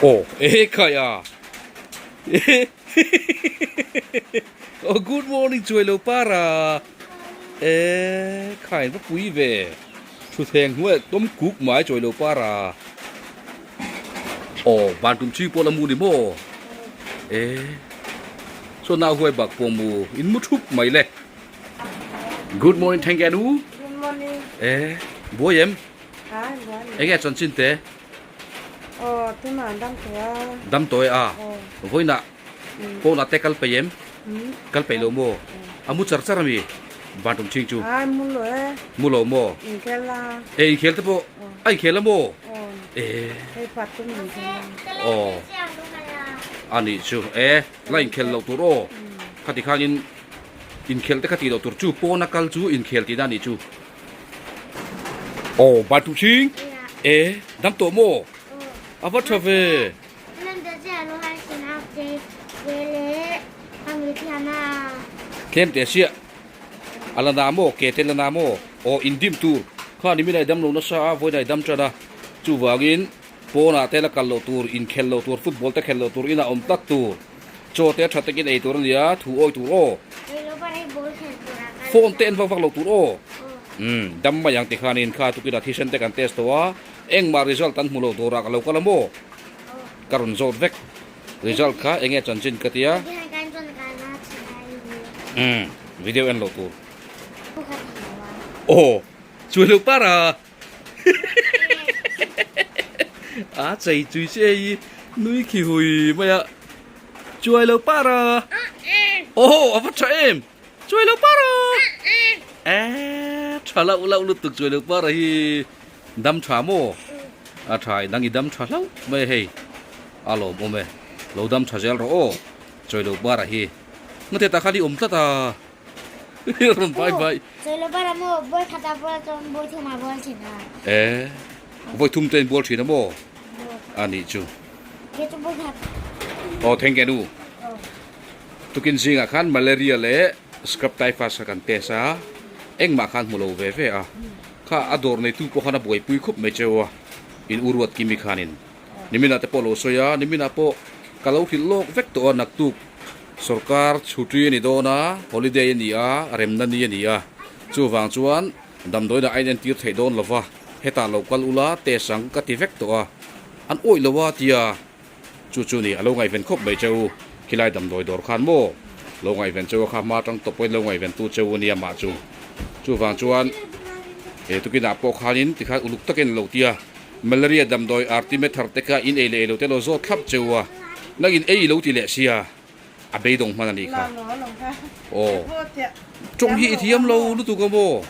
Aw e khai a Aw good morning chuai lo para e khai va pui ve thutthleng hnuaiah tawm kuk mai chuai lo para aw van tum chhing pawh la mu ni maw e chuan nau huai bak pawh mu in mu thup mai le good morning thank you Good morning. E buai em Enge chanchin te? Aw tunah dam tawh a. Dam tawh e a. Vawiinah pawnah te kal peih em? Kal peih lo maw? A mu char char a mi? Bantum chhing chu. Ai mu lo e. Mu lo maw? Inkhel a. E inkhel te pawh a inkhel a maw? E. Hei pat tum inkhel a. Aw. A nih chu e la inkhel loh tur aw. Khati khanin inkhel te kha tih loh tur chu pawna kal chu inkhel tihna a nih chu. Aw batu chhing e dam tawh maw a va tha ve. Tlem teh siah a la na maw ke te la na maw aw in dim tur kha ni minai dam lo nasa a vawiin a dam tan a chuvangin pawnah te la kal loh tur inkhel loh tur football te khel loh tur inah awm tlat tur chaw te tha takin ei tur a nia thu awi tur aw. Phone te en vak vak loh tur aw. Umm dam mai ang tikhanin kha tukin a thisen te kan test tawh a, engmah result an hmu lo turah ka lo kal a maw? Ka rawn zawt vek. Result kha enge chanchin ka tia. Umm video en loh tur. Aw chuai loh par a. A chei chui che hi nui khi hui mai a. Chuai lo par a. Aw a va tha em. Chuai lo par a. E tha loh loh lutuk chuai lo par a hi dam tha maw? A tha i dang i dam tha hlauh mai hei. A lawm awm e. Lo dam tha zel rawh aw. Chuai lo par a hi. Ngate tah khan i awm tlat a. Rawn bai bai. Chuai lo par a maw? Bawi khat a bual chuan bawi thum a bual thin a. E vawi thum te in bual thin a maw? A nih chu. Aw thank you nu. Tukin zingah khan malaria leh scrub typhus kha kan test a, engmah khan hmu lo ve ve a. Kha a dawr neitu pawh khan a buaipui khup mai cheu a, in u ruat kimi khanin niminah te pawh lo sawi a, niminah pawh ka lo hrilh lawk vek tawh a, naktuk sorkar chhutri a ni dawn a, holiday a ni a, remna ni a ni a, chuvang chuan damdawiin a inentir theih dawn lo va, hetah lo kal ula test ang ka ti vek tawh a. An awih lo a tia chu chu ni a lo ngaihven khawp mai cheu khilai damdawi dawr khan maw lo ngaihven cheu a kha hma atang tawp pawhin lo ngaihven tu cheu a nia mah chu chuvang chuan he tukinah pawh khanin tikhan uluk takin a lo tia malaria damdawi artemether te kha in ei leh ei lo te lo zawt thlap cheu a nangin ei lo ti leh sia a beidawng hman a nih kha aw tawng hi i thiam lo lutuk a maw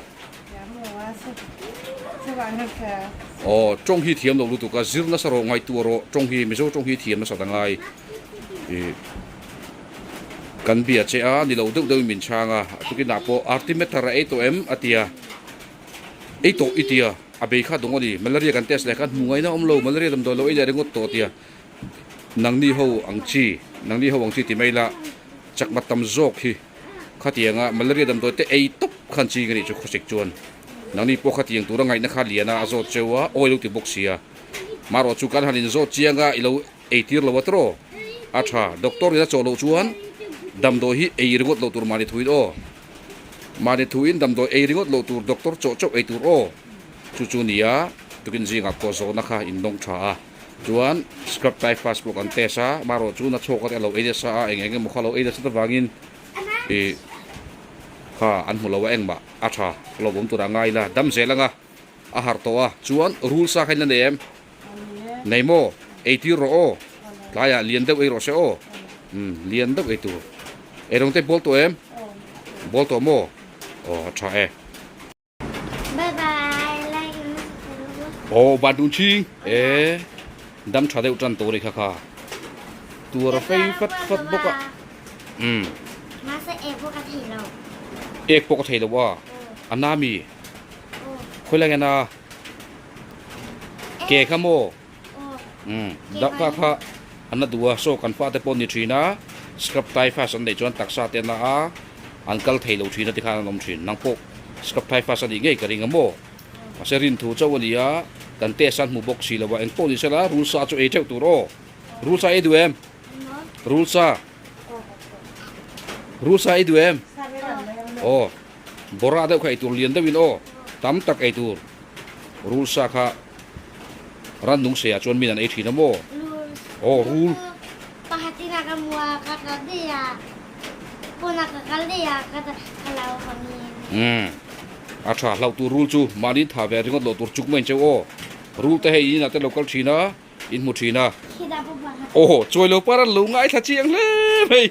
aw tawng hi thiam lo lutuk a zir nasa rawh ngaihtuah rawh tawng hi mizo tawng hi thiam nasa ta ngai ih kan bia che a ni lo deuh deuhin min chhang a tukinah pawh artemether a ei tawh em a tia ei tawh i tia a bei kha dawng a ni malaria kan test leh khan hmu ngaihna awm lo malaria damdawi lo ei leh ringawt tawh a tia. Nangni ho ang chi, nangni ho ang chi ti mai la, chakma tam zawk hi khatianga malaria damdawi te ei tawp khan ching a nih chu khawsik chuan nangni pawh khatiang tura ngaihna kha lian a a zawt cheu a, awi lo ti bawk sia. Marawh chu kan han inzawt chiang a, i lo ei tir lo a tawh a tha. Doctor in a chawh loh chuan damdawi hi ei ringawt loh tur mahni thuin aw. Mahni thuin damdawi ei ringawt loh tur doctor chawh chauh ei tur aw. Chu chu nia tukin zingah pawh zawhna kha indawng tha a. Chuan scrub typhus pawh kan test a, marawh chu na chhawk a te a lo ei nasa a, eng eng emaw kha a lo ei nasa avangin ih kha an hmu lo a engmah a tha a lo awm turah a ngai la, dam zel anga a harh tawh a, chuan rul sa kha in la nei em? Nei maw? Ei tir rawh aw, tlaiah lian deuh ei rawh se aw, umm lian deuh ei tur. Eirawng te bawl tawh em? Bawl tawh maw? Aw a tha e. Bye bye like and subscribe. Aw ban dun ching e dam tha deuh tan tur i kha kha tur a fei fat fat bawk a um Masa ek pawh ka thei lo. Ek pawh ka thei lo a a na mi khawi lai nge na ke kha maw um da kha kha an la duh a saw kan fate pawh ni thin a scrub typhus an neih chuan taksa te na a an kal thei lo thin a tikhan an awm thin nang pawh scrub typhus a nih ngei ka ring a maw mahse rin thu chauh a ni a kan test a an hmu bawk si lo a engpawh ni sela rul sa chu ei teuh tur aw. Rul sa ei duh em? Rul sa. Rul sa ei duh em? Aw. Bawra deuh kha ei tur lian deuhin aw. Tam tak ei tur. Rul sa kha rannung seiah chuan min an ei thin a maw? Aw rul. Umm. A tha hlauh tur rul chu mahni tha ve ringawt loh tur chuk mai cheu aw. Rul te hei inah te lo kal thin a. In hmu thin a. Aw, chuai lo par an lo ngaithla chiang hle mai.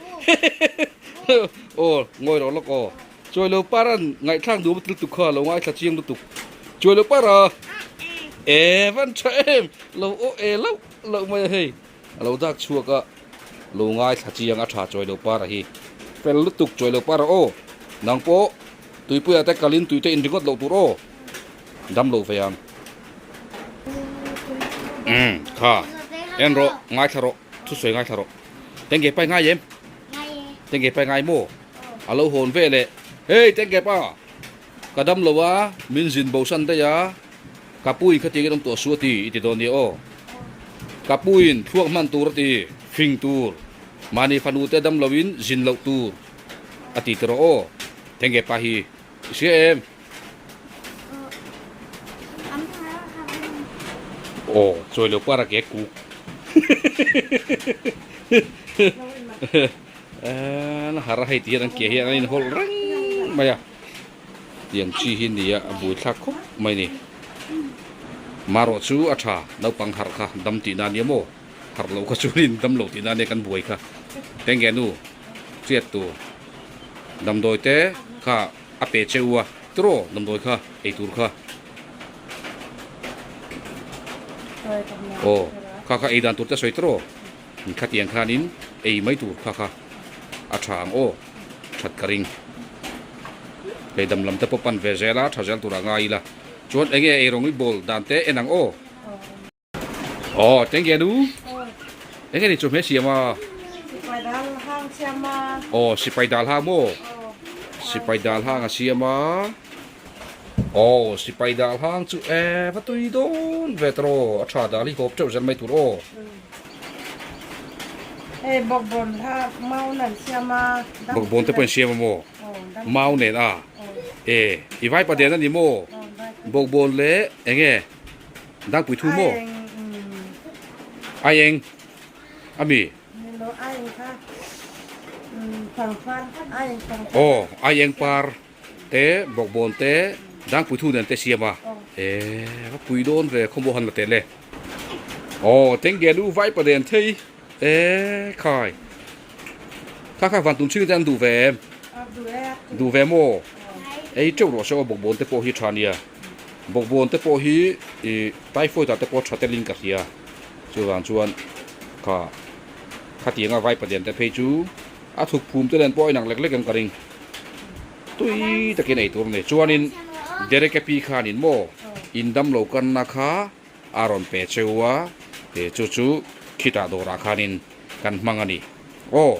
Aw, ngawi rawh lawk aw. Chuai lo par an ngaihthlak duh matil tuk kha lo ngaithla chiang lutuk. Chuai lo par a. E van tha em. Lo aw e loh loh mai a hei. A lo dak chhuak a. Lo ngaithla chiang a tha chuai lo par a hi. Fel lutuk chuai lo par a aw. Nang pawh tuipuia te kalin tuite in ringawt loh tur aw. Dam lo ve ang. Umm kha en rawh ngaithla rawh thusawi ngaithla rawh tengge pai ngai em tengge pai ngai maw a lo hawn ve leh hei tengge pa ka dam lo a min zin bo san daih a ka pu in khatiang in awm tawh su a ti i ti dawn nia aw ka pu in thluak hman tur a ti fing tur mahni fanu te dam lo in zin loh tur a ti tawh rawh aw tengge pa hi i hria em. Aw chawi lo par a ke kuk na har a hei ti hian an ke hian an inhawlh reng mai a tiang chi hi nia a bui thlak khawp mai ni marawh chu a tha naupang harh kha dam tih na nia maw harh loh kha chuanin dam lo tih na nia kan buai kha tenge nu hriat tur damdawi te kha. A pe che u a, tiraw damdawi kha ei tur kha. Aw, kha kha ei dan tur te sawi tiraw? Khatiang khanin ei mai tur kha kha a tha ang aw, that ka ring. Hei dam lam te pawh pan ve zel a, tha zel turah ngai ila. Chuan enge ei rawng i bawl dan te en ang aw. Aw, tengge nu. Enge ni chu hme siam a? Sipai dal hang siam a. Aw, sipai dal hang maw? Sipai dal hang a siam a. Aw, sipai dal hang chu e va tui dawn ve ta raw. A tha dal hi hawp teuh zel mai tur aw. Hei bawkbawn kha mau nen siam a. Bawkbawn te pawh in siam a maw? Mau nen a. E, i vaipa den a ni maw? Bawkbawn leh enge? Dangpui thu maw? Aieng ami? Aw aieng par te bawkbawn te dangpui thu nen te siam a e va pui dawn ve khawmaw han la tel e aw tengge nu vai pa den thei e khai kha kha van tun chhing te an duh ve em duh ve maw ei teuh rawh se aw bawkbawn te pawh hi tha nia. Bawkbawn te pawh hi ih typhoid ah te pawh tha telin ka hria chuvang chuan kha khatianga vai palian te phei chu a thuk phum te nen pawh a inang lek lek ang ka ring tui takin ei tur a ni chuanin Derek a pi khanin maw in damlo kanna kha a rawn pe cheu a chu chu khitah dawrah khanin kan hmang a ni. Aw,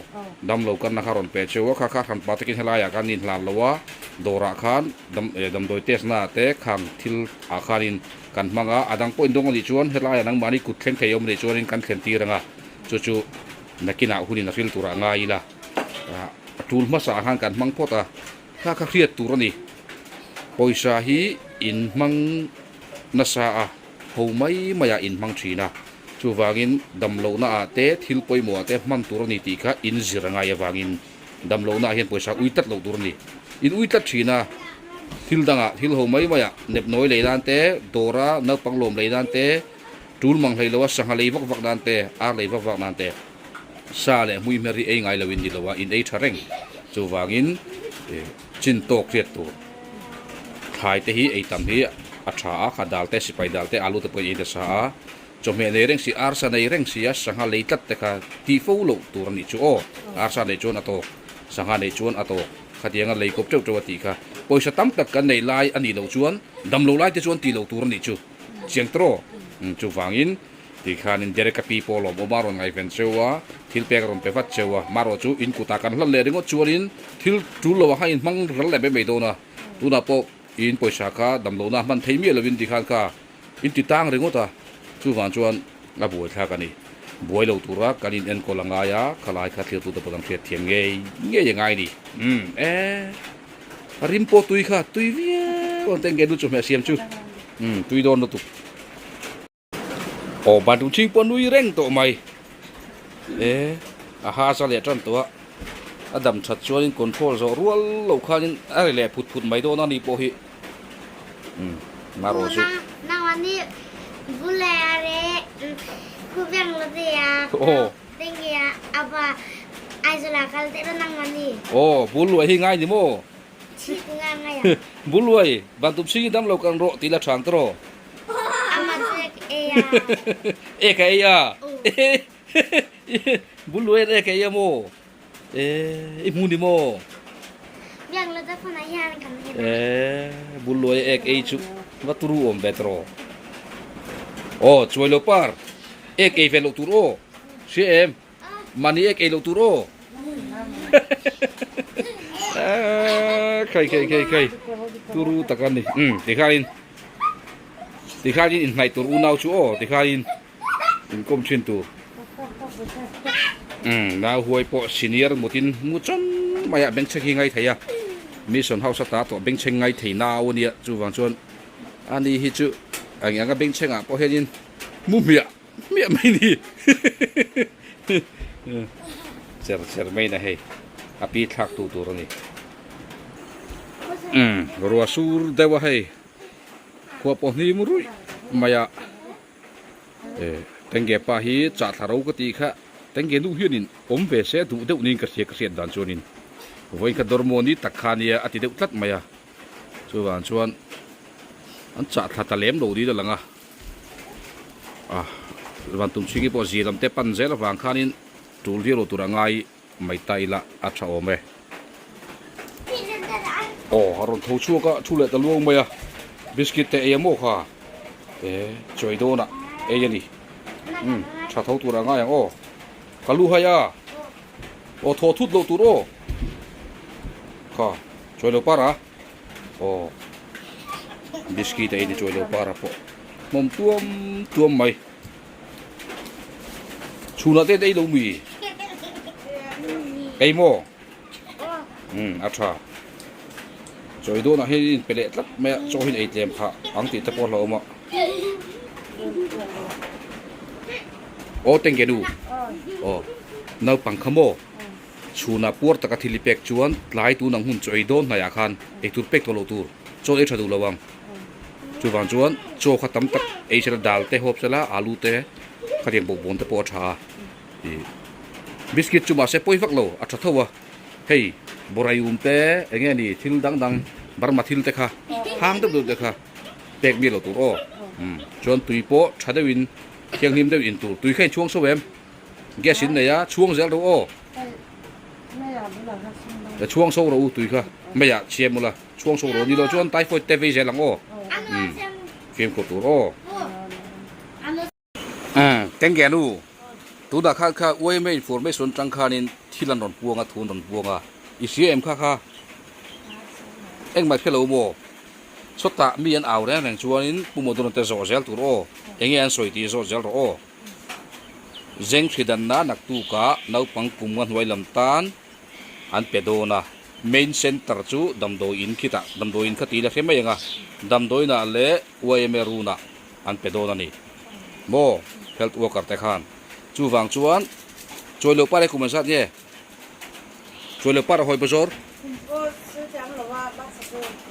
damlo kanna kha rawn pe cheu a, kha kha hran pa takin helaiah khan in hlan lo a, dawrah khan dam eh damdawi test naah te khang thil ah khanin kan hmang a, a dang pawh indawng a nih chuan helaiah nangmahni kut thleng thei awm a nih chuanin kan thlen tir ang a, chu chu nakinah hunin a hril turah ngai ila, a tul hmasa ah khan kan hmang phawt a, kha kha hriat tur a ni, pawisa hi in hmang nasa a. Ho mai maiah in hmang thin a, chuvangin damlohna ah te thil pawimawh ah te hman tur a ni tih kha in zir a ngai avangin damlohna ah hian pawisa ui tlat loh tur a ni. In ui tlat thin a, thil dangah thil ho mai maiah nepnawi lei nan te, dawra naupang lawm lei nan te, tul mang hlei loa sangha lei vak vak nan te, ar lei vak vak nan te, sa leh hmui hmer hi ei ngai loin ni loa in ei tha reng. Chuvangin chin tawk hriat tur. Thlai te hi ei tam hi a tha a, kha dal te, sipai dal te, alu te pawh in ei nasa a, chawhmeh nei reng si, arsa nei reng si a, sangha lei tlat te kha tih fo loh tur a nih chu aw, arsa neih chuan a tawk, sangha neih chuan a tawk, khatianga lei kawp teuh teuh a tih kha pawisa tam tak kan nei lai a nih loh chuan dam lo lai te chuan tih loh tur a nih chu chiang tawh chuvangin. Ti khanin Derek-a pi pawh lawm awm a rawn ngaihven cheu a, thil pek a rawn pe vat cheu a. Marawh chu in kutah kan hlan leh ringawt chuanin thil tul loh ah khan in hmang ral leh mai mai dawn a. Tunah pawh in pawisa kha damlohna hman thei miah lovin ti khan kha in ti tang ringawt a, chuvang chuan a buaithlak a ni. Buai lo tura kan in enkawl a ngai a, khalai kha thiltute pawh kan hriat thiam ngei ngei a ngai ni. Umm e, a rim pawh tui kha, tui viau ang teng nge nu chawhmeh siam chu. Umm tui dawn lutuk. Aw bantung chhing pawh nui reng tawh mai. E, a ha za leh tan tawh a, a dam that chuanin control zawh rual lo khanin a ri leh phut phut mai dawn a ni pawh hi. Umm marawh chu. Aw bul luai hi ngai ni maw? Bul luai bantum chhing hi dam lo kan rawh tih la thang ta rawh. E ka ei a bul luai e ka ei a maw e i hmu ni maw e bul luai ek ei chu va turu awm ve tawh aw chuai lo par ek ei ve loh tur aw hria em Mahni ek ei loh tur aw. Khai khai khai khai. Turu tak a ni. Um tikhain tikhain inhnaih tur unau chu aw tikhain inkawm thin tur. Um nau huai pawh senior mutin mu chawm mai a bengchheng hi ngai thei a. Mission house ata tawh bengchheng ngai thei nau a nia chuvang chuan ani hi chu eng anga bengchhengah pawh hianin mu hmiah. Miah mai ni cher cher mai na hei a pi thlak tu tur a ni umm rua sur deuh a hei khua pawh hnim ruih mai a e tenge pa hi chah thla ro ka tih kha tenge nu hianin awm ve se duh deuh niin ka hria ka hriat dan chuanin vawiin kha dawrmawni tak kha nia a ti deuh tlat mai a chuvang chuan an chah thla ta lem lo niin a lang a. Ah van tum chhing hi pawh zi lam te pan zel avang khanin tul viau lo tur a ngai mai ta ila a tha awm e. Aw a rawn tho chhuak a thu leh ta luang mai a biscuit te ei a maw kha e chawi dawnah ei a ni umm tha tho tur a ngai ang aw ka lu hai a aw thaw thut loh tur aw kha chawi lo par a. Aw biscuit a in chuai lo para pawh hmawm tuam tuam mai chhunah te ei lo mi ei maw um a tha chawi dawnah hian in pe leh tlat mai a chaw hian ei tlem phah ang tih te pawh a hlauhawm a aw tengge nu aw naupang kha maw. Chhunah puar taka thil i pek chuan tlai tun ang hun chaw ei dawn hnaiah khan eitur pek tawh loh tur chaw ei tha duh lo ang. Chuvang chuan chaw kha tam tak ei sela dal te hawp sela alu te khatiang bawkbawn te pawh a tha a. Ih biscuit chu mahse pawi vak lo a tha tho a. Hei bawraium te eng nge ni thil dang dang Burma thil te kha hang deuh deuh te kha pek miah loh tur aw. Umm chuan tui pawh tha deuhin thianghlim deuhin in tur tui kha inchhuang so em. Gas in nei a, chhuang zel ro aw. Chhuang so ro u tui kha mei ah chhiam ula chhuang so ro ni lo chuan typhoid te vei zel ang aw. Umm fimkhur tur aw. Umm tengge nu tunah khan kha yma information tang khanin thil an rawn puang a thu an rawn puang a i hria em kha kha engmah hre lo maw sawtah mi an au reng reng chuanin pu Modron te zawh zel tur aw enge an sawi tih zawt zel rawh aw. Zeng hridanna naktukah naupang kum nga hnuai lam tan an pe dawn a, main centre chu damdawi in khitah damdawi in kha tih la hre mai ang a, damdawiinah leh yma runah an pe dawn a ni maw health worker te khan. Chuvang chuan chawi lo par e kum an zat nge? Chawi lo par a hawi bazawr? Kum pawh sawi thiam lo a birth certificate.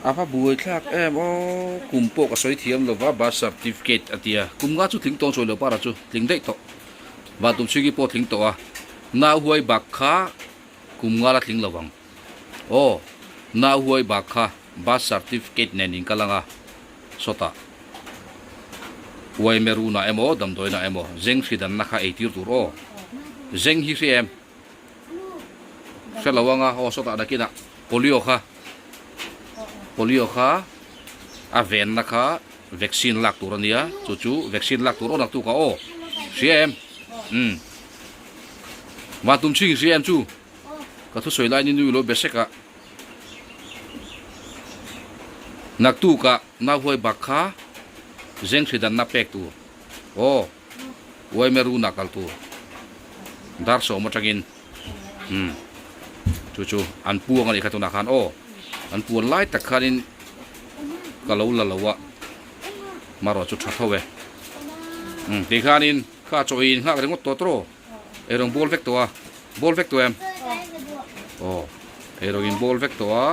A va buai thlak em aw, kum pawh ka sawi thiam lo va birth certificate a tia, kum nga chu tling tawng chawi lo para chu tling daih tawh, Vantum Chhingi pawh tling tawh a, nau huai bak kha kum nga la tling lo ang aw, nau huai bak kha birth certificate nen in kal anga sawtah huai meruna emaw damdawiina emaw zeng hri danna kha eitir tur aw, zeng hi hria em? Hre lo anga aw sawtah nakinah polio kha polio kha a venna kha vaccine lak tur ania chu chu vaccine lak tur aw naktuk a aw hria em umm van tum chhing hria em chu ka thusawi lai ni nui lo be sek a naktuk ah nauhuai bak kha zeng hri danna pek tur aw. Yma runa kal tur dar sawm atangin umm chu chu an puang a nih kha tunah khan aw an puan lai tak khanin ka lo la lo a marawh chu tha tho e umm ti khanin kha chaw in nghak ringawt tawh tawh eirawng bawl vek tawh a bawl vek tawh em aw eirawng in bawl vek tawh a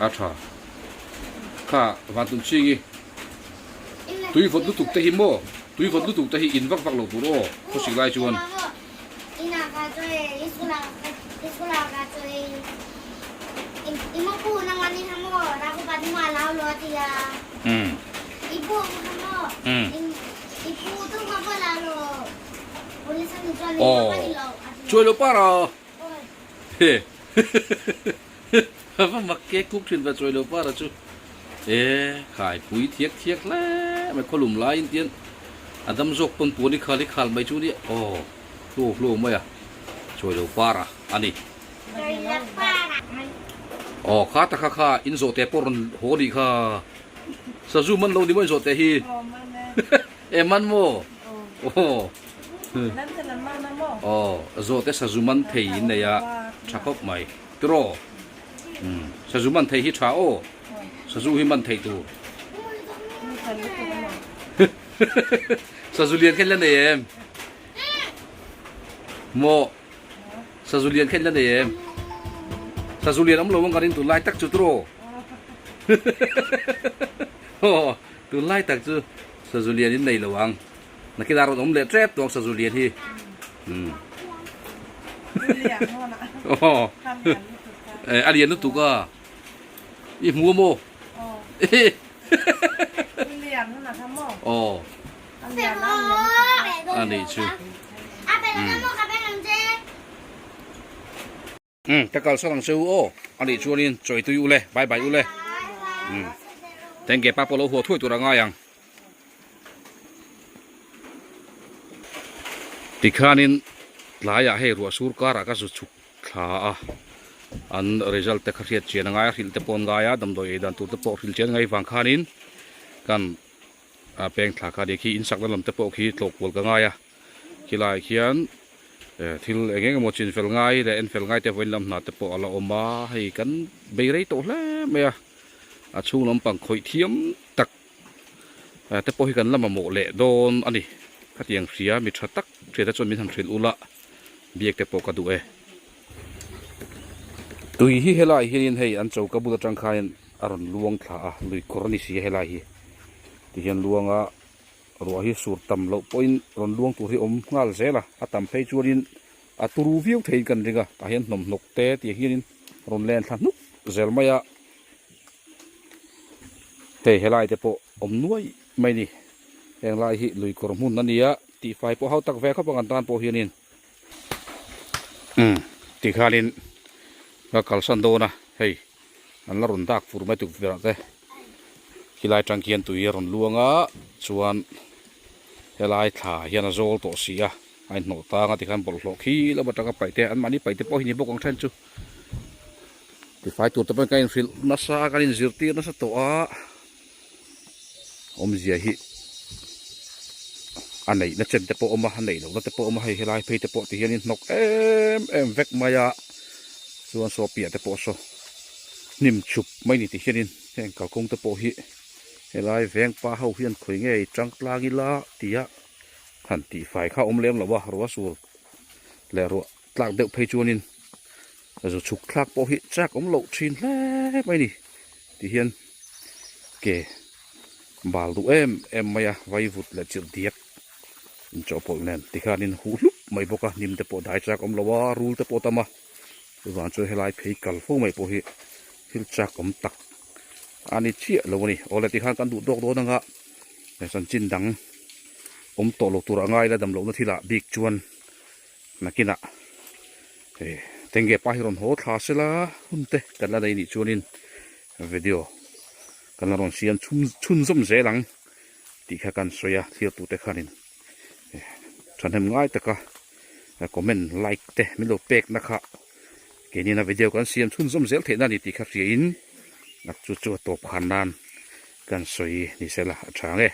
a tha kha van tum ching i tui vawt lutuk te hi maw tui vawt lutuk te hi in vak vak lo tur aw khawsik lai chuan. Aw chuai lo par a he a va mak ke kuk thin ve chuai lo par a chu e khai pui thiak thiak hle mai khawlum laiin tian a dam zawk pawn puan i khal i khal mai chu nia aw hlo hlo mai a chuai lo par a a ni aw kha ta kha kha in zawh te pawh rawn haw nih kha sazu man lo ni maw in zawh te hi e man maw aw aw zawh te sazu man thei in nei a tha khawp mai tiraw umm sazu man thei hi tha aw sazu hi man thei tur sazu lian kha in la nei em maw. Sazu lian kha in la nei em? Sazu lian awm lo ang ka ring tunlai tak chu turaw? Aw tunlai tak chu sazu lian in nei lo ang. Nakinah rawn awm leh tep tawh ang sazu lian hi. Umm. Aw a lian lutuk a. I hmu a maw? Aw. A nih chu. Umm ka kalsan ang che u aw. A nih chuanin chawi tui u le, bye bye u le. Umm teng ke pa pawh lo huah thuai tur a ngai ang. Tikhanin tlaiah hei ruah sur karah ka zu chhuk thla a, an result te kha hriat chian a ngai a, hrilh te pawh an ngai a, damdawi ei dan tur te pawh hrilh chian a ngai vang khanin kan a peng thla kha nia khi in sakna lam te pawh khi tlawh kual ka ngai a khilai khian eh thil eng eng emaw chin fel ngai leh en fel ngai te vawiin lam hna te pawh a la awm a hei kan bei rei tawh hle mai a a chhung lampang khawih thiam tak eh te pawh hi kan la mamawh leh dawn a ni khatiang hria mi tha tak hriat te chuan min han hrilh ula biak te pawh ka duh e. Tui hi helai hianin hei an choka bul atang khanin a rawn luang thla a, lui kawr a ni si a helai hi. Tihian luanga ruah hi sur tam loh pawhin rawn luang tur hi awm nghal zel a, a tam phei chuanin a turu viau theiin kan ring a, tah hian hnawmhnawk te tih hianin rawn len thla hnuk zel mai a. Hei helai te pawh awm nuai mai a ni, heng lai hi lui kawr hmun a ni a, tihfai pawh hau tak ve khawp ang an tan pawh hianin. Umm tikhanin ka kalsan dawn a hei an la rawn dak fur mai tukverh te khilai tang khian tui a rawn luang a chuan helai thla hian a zawl tawh si a a inhnawh tang a tikhan bawlhhlawh khi lam atanga paih te anmahni paih te pawh hi ni bawk ang then chu tifai tur te pawhin ka inhrilh nasa a kan inzirtir nasa tawh a. Awmzia hi a neihna chen te pawh a awm a, a neih lohna te pawh a awm a, hei helai phei te pawh ti hianin hnawk em em vek mai a, chuan saw piah te pawh saw hnim chhup mai ni ti hianin heng kalkawng te pawh hi helai veng pa ho hian khawi ngei tang tlang ila tia han tihfai kha a awm lem lo a, ruah sur leh ruah tlak deuh phei chuanin zu chhuk thlak pawh hi chak awm loh thin hle mai ni ti hian. Ke bal duh em em mai a, vaivut leh chirh diak inchawhpawlh nen tikhanin huh hlup mai bawk a, hnim te pawh dai chak awm lo a, rul te pawh a tam a, chuvang chuan helai phei kal fo mai pawh hi thil chak awm tak a ni chiah lo a ni. Awle tikhan kan duh tawk dawn anga chanchin dang awm tawh lo tur a ngai la dam lohna thilah bik chuan nakinah Tengge pa hi rawn haw thla sela hun te kan la nei nih chuanin Video kan la rawn siam chhun chhunzawm zel ang tih kha kan sawi a, thirtute khanin thahnem ngai taka comment like te min lo pekna kha keinin a video kan siam chhunzawm zel theihna a ni tih kha hriain chu chu a tawp khan nan kan sawi ni sela a tha ang e.